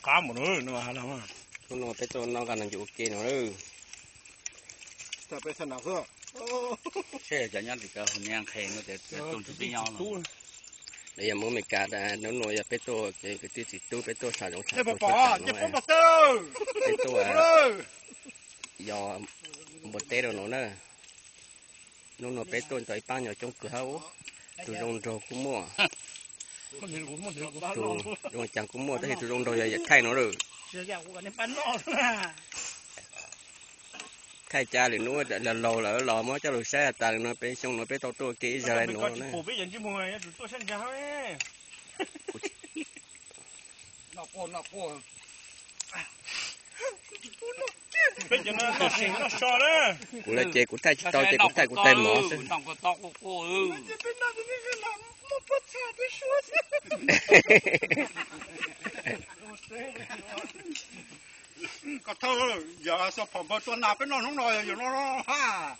qab mus no. Hnub no peb tuaj noj nqaij noj ncuav ua ke no. Seb cov nyob tim ko niag nqhis no tias tuaj nrog peb nyob no. Yog mus Meskas, hnub no yog peb tuaj kwv tij txiv tub, peb tuaj sawv zoov sawv tug tuaj txog no. Peb tuaj yog npua teb rau no na. Hnub no peb tuaj nto ib pab nyuag coob kawg hab. Tus zoo nraug kuj muaj, tus zoo caag kuj muaj, tab sis tus zoo nraug yog yawm Thaij no lawm. Thaij ca lwm hnub laug laug lawm los muab coj lug saib has tas lwm no peb xyoo no peb tau tuaj ua ke ib zag li no na. Kuv lawm ces kuv thaij tsis tau ces kuv thaij kuv tag mov xwb. Koj thawj, yog xo phom npawg tuaj nag peb noj hnub no yog yus no hab.